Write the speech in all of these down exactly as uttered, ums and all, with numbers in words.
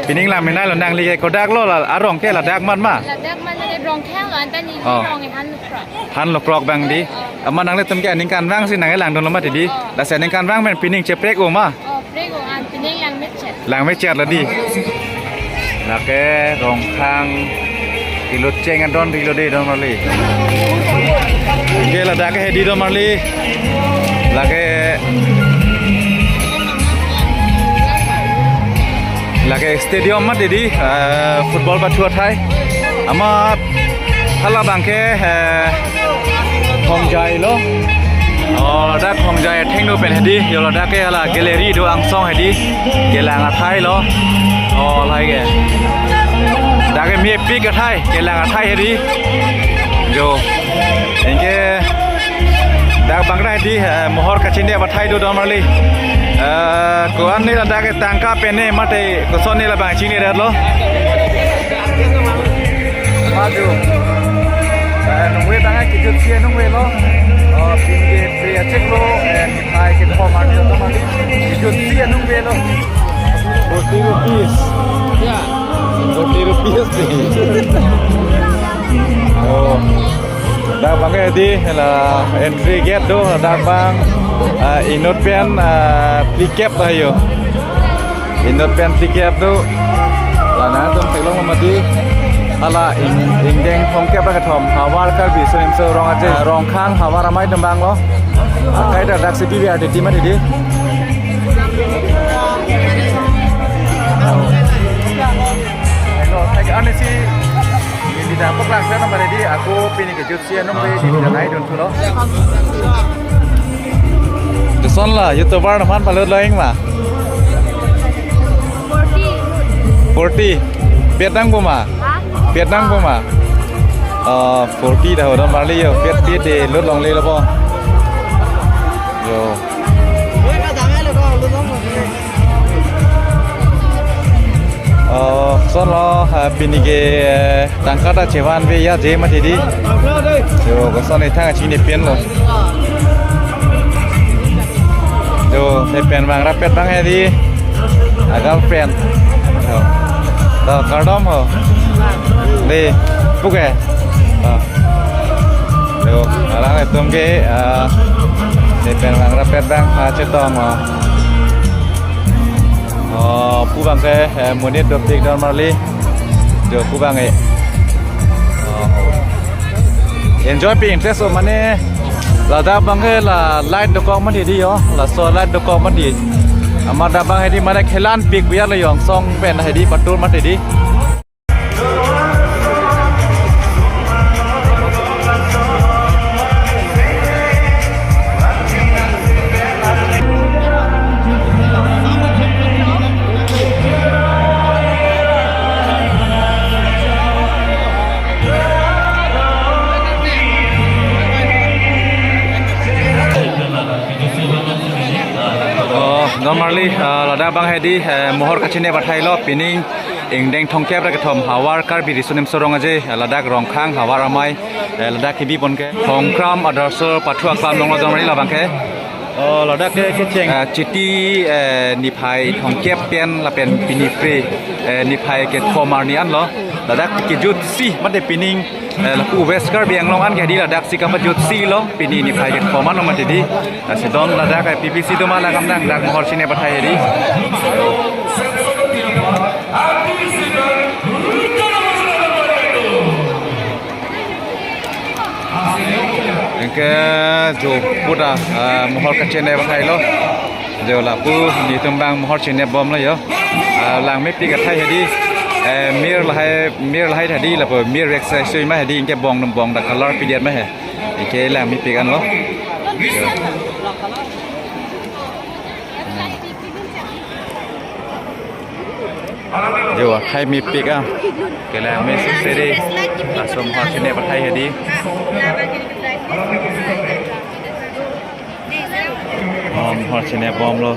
Pining lang menai lo nangli ke kodak lo la arong ke ladak mat ma? Ladak mat le Rongkhang lo, anta neli Oh. rong han Lukrok. Han Lukrok abang di. Amat nanglitum ke aningkanvang si nangkelangdun lo mati di. Oh. Lasi aningkanvang pen pining cheprek o ma? Oh, prek o, an pining lang mechet. Lang mechet lo di. Lake Rongkhang ilut cheng adon rilo de don marli. Ke ladak ke hedi don marli. Lake lake stadium mati di, eh, football pathu athai. Amat hala abang ke, eh, Thongjai lo. Oh, ladak Thongjai athengno pen hedi. Jo ladak ke hala gallery do angsong hedi. Kelang athai lo. Oh, lahai ke. Dak ke mepik athai, kelang athai hedi. Jo. Anke dak abang ra hedi, eh, mohor kachinine athai do don marli. Eh, ko-an ne ladak ke tangka pen ne mate koson ne labang chinine det lo. Madu. Eh, nungve abang ke kejut si nungve lo. Oh, pin ke pri achek lo, eh, niphai kethom arni lo don marli. Kejut si nungve lo. Forty rupees. Ya. Forty rupees ni. Oh. Dak abang ke hedi la entry gate do, dak abang, ah, inut pen, ah, phlikep ta jo. Inut pen phlikep do. La nangtum theklong mati. Hala ing-, ingdeng thomkep ra kethom. Havar Karbi Riso Nimso Rong Aje. Rongkhang Havar Amei atum abang lo. Akai ta dak si P V R T T mati di. Hello, hai, ane si, ini dah poklang sana mari di, ako pini kejut si anung pe, ini dah naik dun tulo. Koson la, YouTuber naman palut lo ing ma? Forty. Forty. Piat nangpo ma? Ha? Piat nangpo ma? Oh, forty dah udah marli jo. Piat, piat de lut longle lo po. Jo. Oh, koson lo, ah, pini ke, eh, tangka ta chevanve ya je mati di. Jo, koson ithang achini pen lo. Jo, ne pen abang rapet abang hedi. Agam pen. Jo. To, kardom ho. Di, puke. To. Jo, alanglitum ke, ah, ne pen abang rapet abang, ah, chetong ho. Oh, pu abang ke, eh, monit dopik don marli. Jo, pu abang ke. Oh. Enjoy pik interest o mane ladak abang ke la light dokok mati di jo. Laso light dokok mati. Amat dak abang hedi mane khelan pik biar le jo angsong pen hedi patur mati di. Oh, don marli, ah, ladak abang hedi, eh, mohor kachinine athai lo, pining ingdeng thomkep ra kethom Havar Karbi Riso Nimso Rong Aje, eh, ladak Rongkhang Havar Amei, eh, ladak kebi pon ke Khongkram Adarsor pathu aklam along lo don marli labang ke. Oh, ladak ke kecheng. Eh, Chiti, eh, niphai thomkep pen lapen pini pre, eh, niphai kethom arni an lo. Ladak kejut si mate pining, eh, lapu West Karbi Anglong an ke hedi ladak si kapajut si lo, pini niphai kethom an lo mati di. Lasi don ladak ke P P C atum alang kam nang dak mohor chinine athai hedi. Anke jo pu ta, ah, mohor kachinine athai lo. Jo lapu netum abang mohor chinine bom lo jo. Ah, lang mepik athai hedi. Eh, mir lahai, mir lahai hedi lapu mir rek sai sui ma hedi anke bong num bong dak color pidet ma he. Anke lang mepik an lo. Jo. Jo, athai mepik an. Kelang me seri. Laso mohor chinine athai hedi. Oh, mohor chinine bom lo.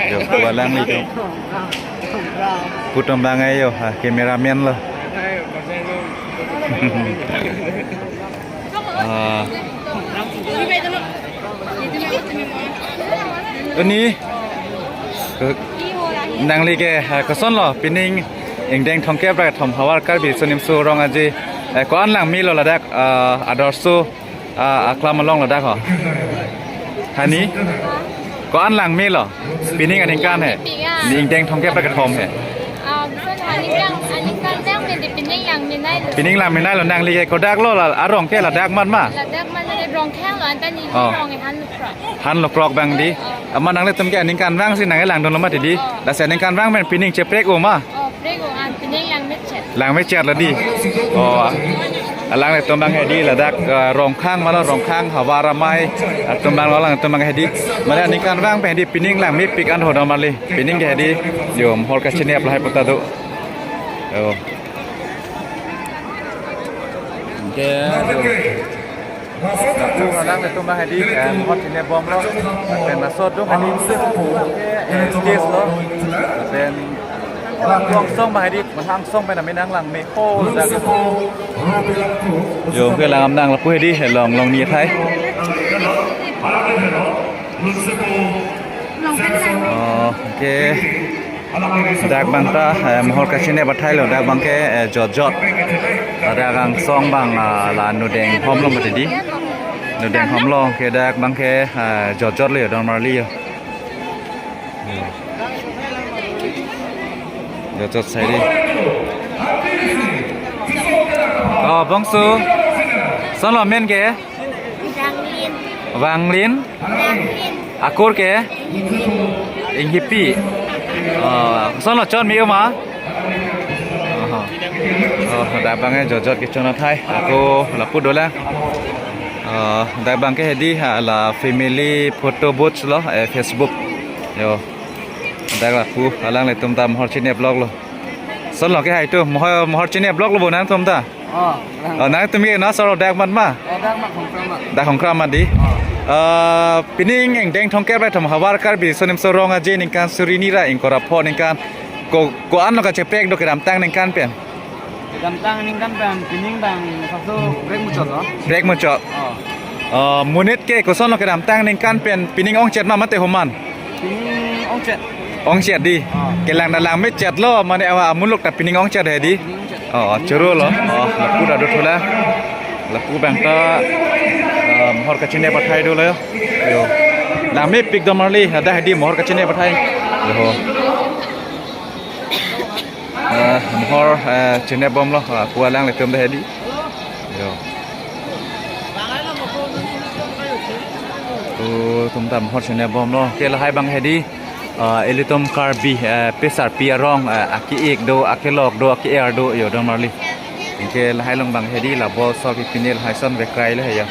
Jo, pu alanglitum. Pu atum abang ai jo, ha, cameraman lo. Ah. Ini. Nangli ke, eh, kosonlo pining ingdeng thomkep ra kethom havar Karbi Riso Nimso Rong Aje, eh, ko-an lang melo ladak, eh, Adarsha, eh, aklam along ladak ho? Hani? Ko-an lang melo? Pining aningkan he. Pining, ah. Ni ingdeng thomkep ra kethom he. Um, so, aningkan, aningkan lang medi pining lang menai. Pining lang menai lo, nangli ke kodak lo la, arong ke ladak mat ma? Ladak mat, ladak Rongkhang lo, anta ni Oh. Rong han lo krok. Han lo krok abang di. Oh. Amat nanglitum ke aningkanvang si nanglangdunlo mati di. Oh. Lasi aningkanvang pen pining cheprek-o ma? Oh, prek-o, an pining lang mechet. Lang mechet lo di. Oh. Alanglitum abang hedi ladak, eh, Rongkhang ma lo, Rongkhang, Havar Amei atum abang lo, alangtum abang hedi. Mane aningkanvang pen hedi pining lang mepik an ho do mali. Pining ke hedi. Yo, mohor kachinep lahai puta do. Yo. Oke, yo. Lapu alangtum abang hedi, eh, mohor chinebomlo. Pen laso adung hedi, eh, stage lo. Pen angsong abang hedi, angsong pen amen nanglang me ho ladak. Yo, ke lang nang lapu hedi, eh, long, long ni athai. Oh, oke. Dak abang ta, eh, mohor kachinep athai lo, dak abang ke, eh, jotjot. Dak angsong abang, ah, la nudeng homlo mati di. Nudeng homlo, ke dak abang ke, eh, jotjot lo yo, don marli yo. Jotjot sai di. Oh, bongso. Kosonlo amen ke? Vanglin. Vanglin? Vanglin. Akur ke? Inghipi. Inghipi. Oh, kosonlo chot me-o ma? Oh. Oh, dak abang ke jotjot kechon athai. Ako lapu dolang. Oh, dak abang ke hedi ha la family photo booth lo, eh, Facebook. Yo. Dak lapu alanglitum ta mohor chinep vlog lo. Kosonlo ke hai tu, mohor, mohor chinep vlog lo bo nangtum ta? Oh, lang. Oh, nangtum ke na solo dak mat ma? Oh, dak mat Khongkram mat. Dak Khongkram mat di. Oh. Eh, pining ingdeng thomkep ra kethom havar Karbi Riso Nimso Rong Aje ningkan suri hini ra ingkoi ra pho ningkan ko, ko-an lo kacheprek do kedamtang ningkan pen? Kedamtang ningkan pen pining abang sasu prek muchot lo. Prek muchot. Oh. Eh, monit ke kosonlo kedamtang ningkan pen pining ongchet ma mate homan? Pining ongchet. Ongchet di. Ah. Kelang dak lang mechet lo, mane awa amuluk ta pining ongchet he di. Pining ongchet. Oh, choro lo. Oh, lapu dak dothulang. Lapu abang ta, eh, mohor kachinep athai dolo yo. Yo. Lang mepik do marli, dak hedi mohor kachinep athai. Yo. Eh, mohor, eh, chinebomlo, eh, ako alanglitum ta hedi. Yo. Ako atum ta mohor chinebomlo. Ke lahai abang hedi, eh, ilitum Karbi, eh, pesarpi arong, eh, ake-ik do, akelok do, ake-er do, yo don marli. Anke lahai along abang hedi, la bol sol pipine lahai ason vekrai le he yo.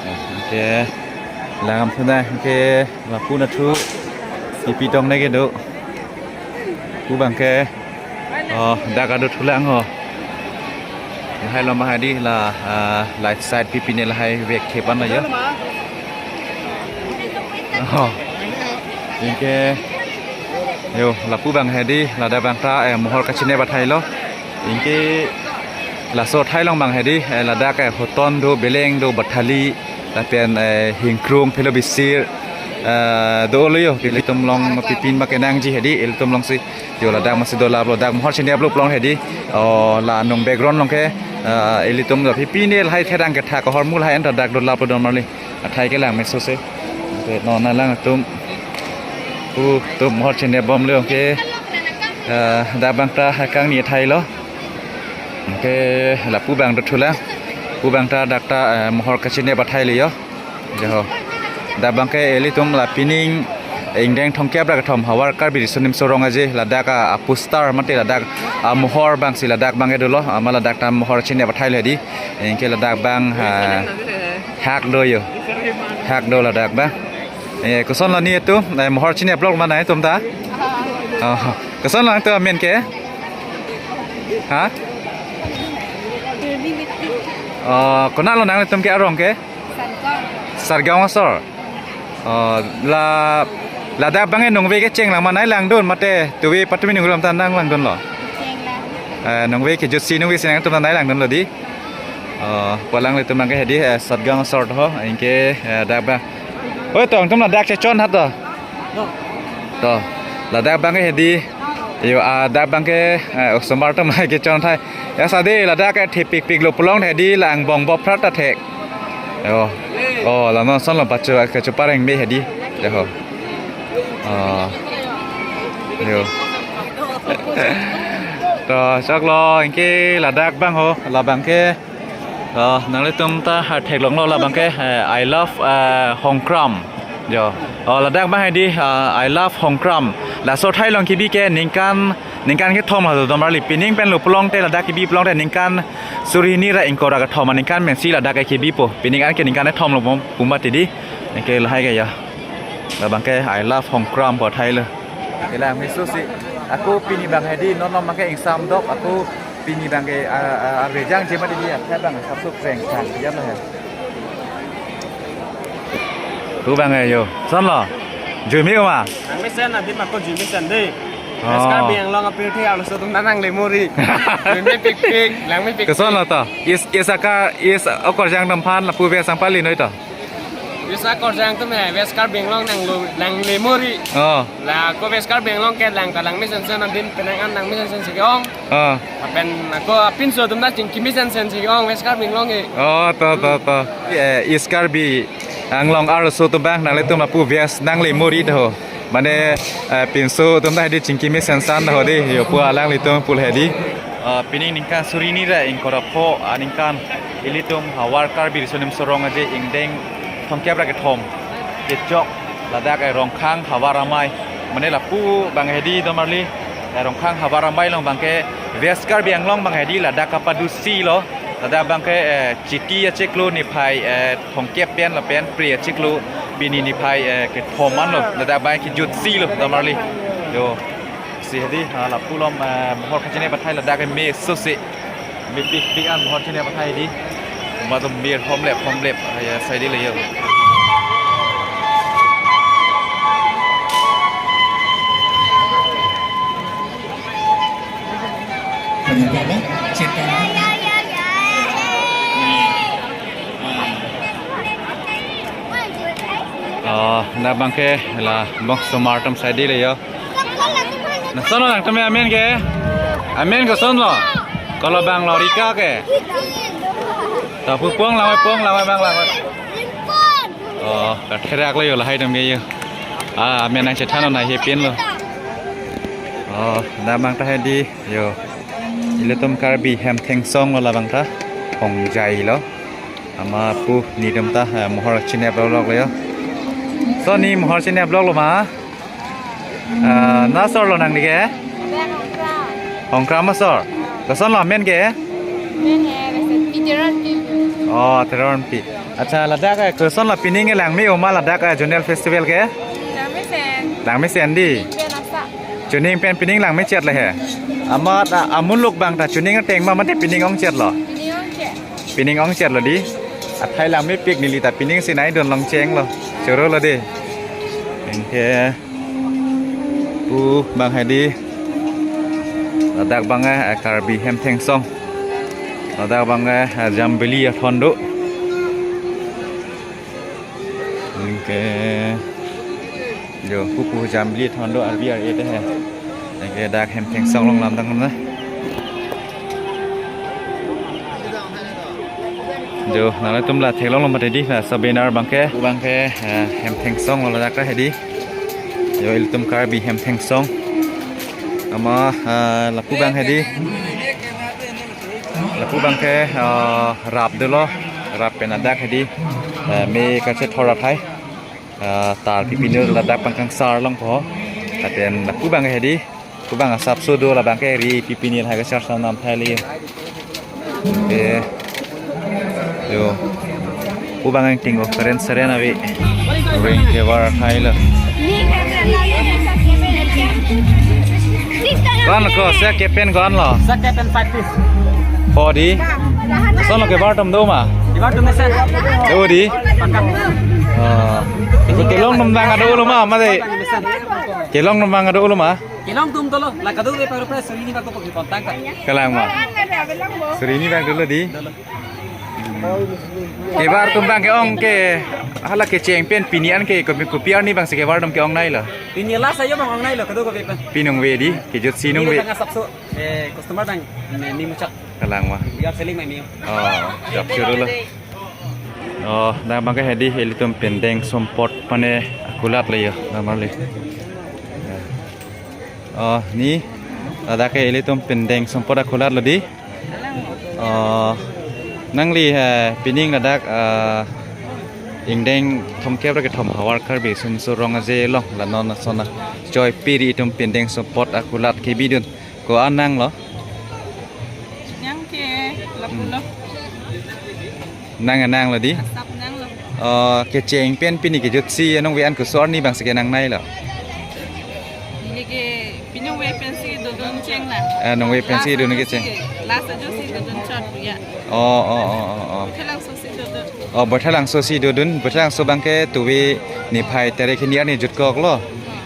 Eh, anke langdam sena, anke lapu nathu, pipi tong ne ke do. Lapu abang ke, oh, dak adothulang ho. Lahai along abang hedi la, ah, light side pipine lahai vek thepan la yo. Oh. Anke, yo, lapu abang hedi, ladak abang ta, eh, mohor kachinep athai lo. Anke laso athai along abang hedi, eh, ladak, eh, hoton do, beleng do, bathali, lapen, eh, hingkrung, phelo bisir, eh, dolo yo, ilitum along pipin ma kenangji hedi, ilitum alongsi, yo ladak masi dolaplo, dak mohor chinep lo plong hedi, oh, la anung background along ke, eh, ilitum do pipine lahai therang kethak ahormu lahai anta dak dolaplo don marli, athai kelang meso se, anke non alangtum, ako atum mohor chinebomlo, anke, eh, dak abang ta kangni athai lo. Anke lapu abang dothulang. Lapu abang ta dak ta, eh, mohor kachinep athai le yo. Yo ho. Dak abang ke ilitum la pining ingdeng thomkep ra kethom havar Karbi Riso Nimso Rong Aje ladak a, a poster mate ladak, a mohor abang si ladak abang ke dolo, a ma ladak ta mohor chinep athai le di. Anke ladak abang, ha, hak do yo. Hak do ladak abang. Eh, kosonlo ni atum, eh, mohor chinep vlog ma nangtum ta? Oh, kosonlo nangtum amen ke? Ha? Oh, konatlo nangtum ke arong ke? Sargaon asor. Oh, la, ladak abang ke nungve kecheng lang ma nanglangdun mate tuve patumi nungve alam ta nanglangdunlo? Kecheng lang. Eh, nungve kejutsi nungve si nangtum ta nanglangdunlo di. Oh, ako alanglitum abang ke hedi, eh, Satgaon asor ho, anke, eh, dak abang. Oi, tong, atum ladak chechon hat to. To. Ladak abangke hedi. Yo, ah, dak abangke, eh, osomar atum hai kechon thai. Ya sade ladak ke thepikpiklo pulote hedi la angbong boprat ta thek. Yo. Oh, la non sonlo pacho kecho pareng me hedi. Yo. Oh. Yo. To, choklo, anke ladak abang ho, labangke. Oh, nanglitum ta ha theklonglo labangke, eh, I love, eh, Hongkram. Jo. Oh, ladak abang hedi, eh, I love Hongkram. Laso athai along kebi ke ningkan, ningkan kethom ha do marli. Pining penlo pulote ladak kebi pulote ningkan suri hini ra ingkoi ra kethom aningkan pensi ladak ke kebipo. Pining anke ningkan kethomlo pum, pum mati di. Anke lahai ke ya. Labangke I love Hongkram pu athai lo. Kelang meso si. Ako pini abang hedi non non abangke ingsamdok ako pini abangke, ah, ah, arve jangje mati di athai abang asapso kreng khan ya lo he. Tu abangke yo. Sonlo. Jui me ma. Langmesen adim ako jui mesen de. Oh. West Karbi Anglong apirthe arloso atum nangle mori. Jui mepikpik, lang mepikpik. Kosonlo to? East, East aka, East akorjang atum aphan lapu West nangpali noi to? West akorjang atum he, West Karbi Anglong nanglo, nangle mori. Oh. La ako West Karbi Anglong ke lang ta langmesensen adim penang an langmesensen si ke-ong. Oh. Lapen ako apinso atum ta chingki mesensen si ke-ong West Karbi Anglong ke. Oh, to, to, to. Eh, East Karbi Anglong arloso atum abang nanglitum lapu West nangle mori to. Mane, eh, pinso atum ta hedi chingki mesensen to di. Yo pu alanglitum pu hedi. Eh, pining ningkan suri hini ra ingkoi ra pho aningkan ilitum Howraghat Karbi Riso Nimso Rong Aje ingdeng thomkep ra kethom kechok ladak, eh, Rongkhang Havar Amei. Mane lapu abang hedi do marli, eh, Rongkhang Havar Amei along abangke West Karbi Anglong abang hedi ladak kapadusi lo. Ladak abangke, eh, Chiti achiklo niphai, eh, thomkep pen lapen Phre achiklo pini niphai, eh, kethom anlo. Ladak abang kejutsi lo do marli. Yo. Si hedi, ah, lapu along, ah, mohor kachinep athai ladak ke meso si. Mepikpik an mohor chinep athai di. Matum mir homlep, homlep. Ah, ya, sai di le yo. Oh, na abangke la bok osomar atum sai di le yo. Na sonlo nangtum amen ke? Amen kosonlo? Kolo abang lo Rika ke? Ta pu pong lang, pong lang abang lang. Oh, katherak lo yo lahai atum ke yo. Ah, amen nangchethan nai he pin lo. Oh, na abang ta hedi yo. Ilitum Karbi hem thengsong lo labang ta. Hongjai lo. Amat pu netum ta, eh, mohor chinep lok lo yo. So ne mohor chinep lok lo ma? Ah, na asor lo nangli ke? Hongkram asor. Kosonlo amen ke? Oh, Teronpi. Accha, ladak ke kosonlo pining ke langme-o ma ladak, eh, Zonal Festival ke? Langmesen. Langmesen di. Chuning pen pining langmechet le he. Amat, ah, amuluk abang ta chuning ateng ma mate pining ongchet lo? Pining ongchet. Pining ongchet lo di. Athai langmepik neli ta pining si nai dun long cheng lo. Choro lo di. Anke pu abang hedi. Ladak abang, eh, Karbi hem thengsong. Ladak abang, eh, Jambili athon do. Anke jo pu pu Jambili athon do arbi ar-e te he. Anke dak hem thengsong along lam tang na. Jo, nanglitum la theklonglo mati di, la souvenir abangke, abangke, eh, hem thengsong lo ladak ta hedi. Jo, ilitum Karbi hem thengsong. Amat, eh, lapu abang hedi. Lapu abangke, eh, rap dolo, rap pen ladak hedi. Eh, me kachethor athai. Eh, tar pipinir ladak pangkangsar longpo. Lapen lapu abang hedi. Pu abang asapso do labangke ri pipinir hai kachar sam nam thai le. Eh. Jo. Pu abang angting ko seren seren ave. Ring kevar thai lo. Ko-an lo ko, sek kepen ko-an lo? Sek kepen five piece. Pho di. Kosonlo kevar atum do ma? Kevar atum mesen. Do di. Pakam. Oh. Kelong atum abang do lo ma, mate. Mesen. Kelong atum abang do lo ma? Kelong atum dolo, la kadokave paro pre suri hini bak ko pagi kontang ta. Kalang ma. Suri hini bak dolo di. Dolo. Kevar atum abang ke-ong ke, hala kecheng pen pini an ke kopi, kopi arni abang si kevar atum ke-ong nai lo. Pini last ajo abang ong nai lo, kadokave pen. Pini ong ve di, kejut si nong ve. Pini tangka sapso, eh, customer abang, eh, ni muchak. Kalang ma. We are selling my meal. Oh, jap churu lo. Oh, dak abang ke hedi, ilitum pindeng sumpot mane akulat lo yo, normally. Oh, ni, ladak ke ilitum pindeng sumpot akulat lo di. Oh, nangli, eh, pining ladak, eh, ingdeng thomkep ra kethom havar Karbi Simsur Rong Aje along la non asona choi piri itum pindeng sumpot akulat kebidun. Ko-an nang lo? Nang ke lapu lo. Nang nang lo di? Asap nang lo. Oh, kecheng pen pini kejut si anong ve an, koso arni abang si kenang nai lo. Neli ke pini ong ve pensi dodun cheng na. Eh, nong ve pensi dodun kecheng. Last ajo si dodun chot ya. Oh, oh, oh, oh, oh. Baithalangso si dodun. Oh, Baithalangso si dodun, Baithalangso abang ke tuve niphai tarik hini arni jutkok lo.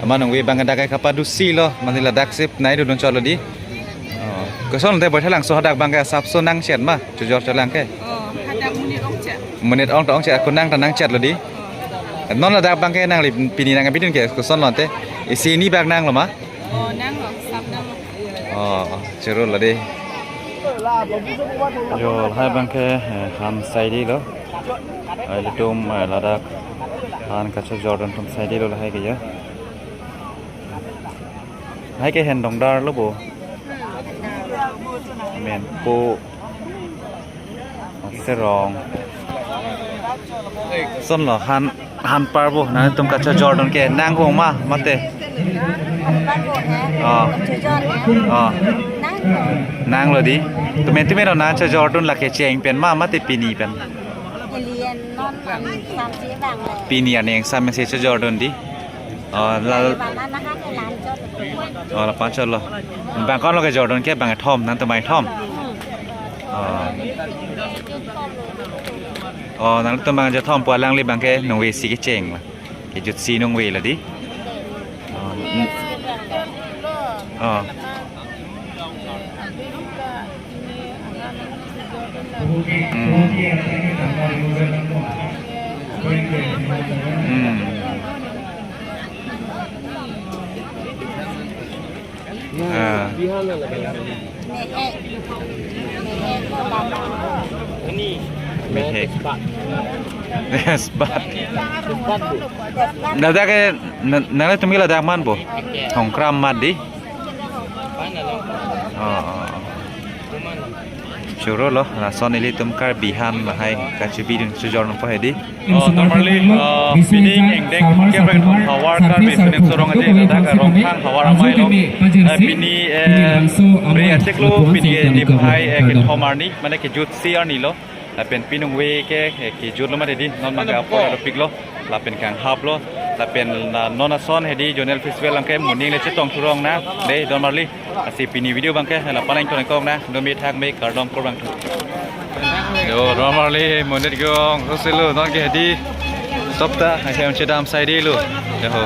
Amat nong ve abang ke dak ke kapadu si lo, mane ladak si nai dodun chot lo di. Oh, koson te Baithalangso hadak abang ke asapso nangchet ma, chojor cholang ke. Oh, hadak monit ongchet. Monit ong ta ongchet, ako nang ta nangchet lo di. Oh. Non ladak abang ke nangli pini nang abidun ke koson lo te. Isi ni bak nang lo ma? Oh, nang lo, asap nang lo. Oh, churu lo di. Yo, lahai abang ke, eh, han saidi lo. Eh, ilitum, eh, ladak han kachojordun atum saidi lo lahai ke ya. Lahai ke hendong dar lo bo. Menpo. Serong. Son lo han, han parbo, nangtum kachojordun ke nang hong ma, mate. Oh. Oh. Nang lo di. Tumen tumen lo nang chojordun la kecheng pen ma, mate pini pen. Pini aning sam si chojordun di. Oh, la. Oh, la panchot lo. Abang ko-an lo kejordun ke, abang thom, nangtum abang thom. Oh. Oh, nangtum abang je thom pu alangli abang ke nong ve si kecheng la. Kejut si nong ve lo di. Oh. Mm. Oh. Hmm. Hmm. Ah. Mehek. Mehek. Yes, but. Ladak ke, na-, nangtum ke ladak man bo? Hongkram mat di. Oh, oh, oh. Churu lo, lason ilitum Karbi han lahai kachebidun chojor nangpo hedi. Oh, normally, uh, pining ingdeng ke breng havar Karbi Simsur Rong Aje ladak Rongkhang havar amei lo. Eh, pini, eh, bre achik lo, pini niphai, eh, kethom arni, mane kejut si arni lo. Lapen pini ong ve ke, eh, kejut lo mate di, non abang ke apor aropik lo. Lapen kanghap lo, lapen na non ason hedi Zonal Festival abang ke moning le chetong thurong nang, de don marli. Lasi pini video abang ke la panang thurong kong nang, do mi thak me kardom kurvangthu. Yo, don marli monit kong, so silo, non ke hedi, sopta, ahem chedam saidi lo. Yo ho.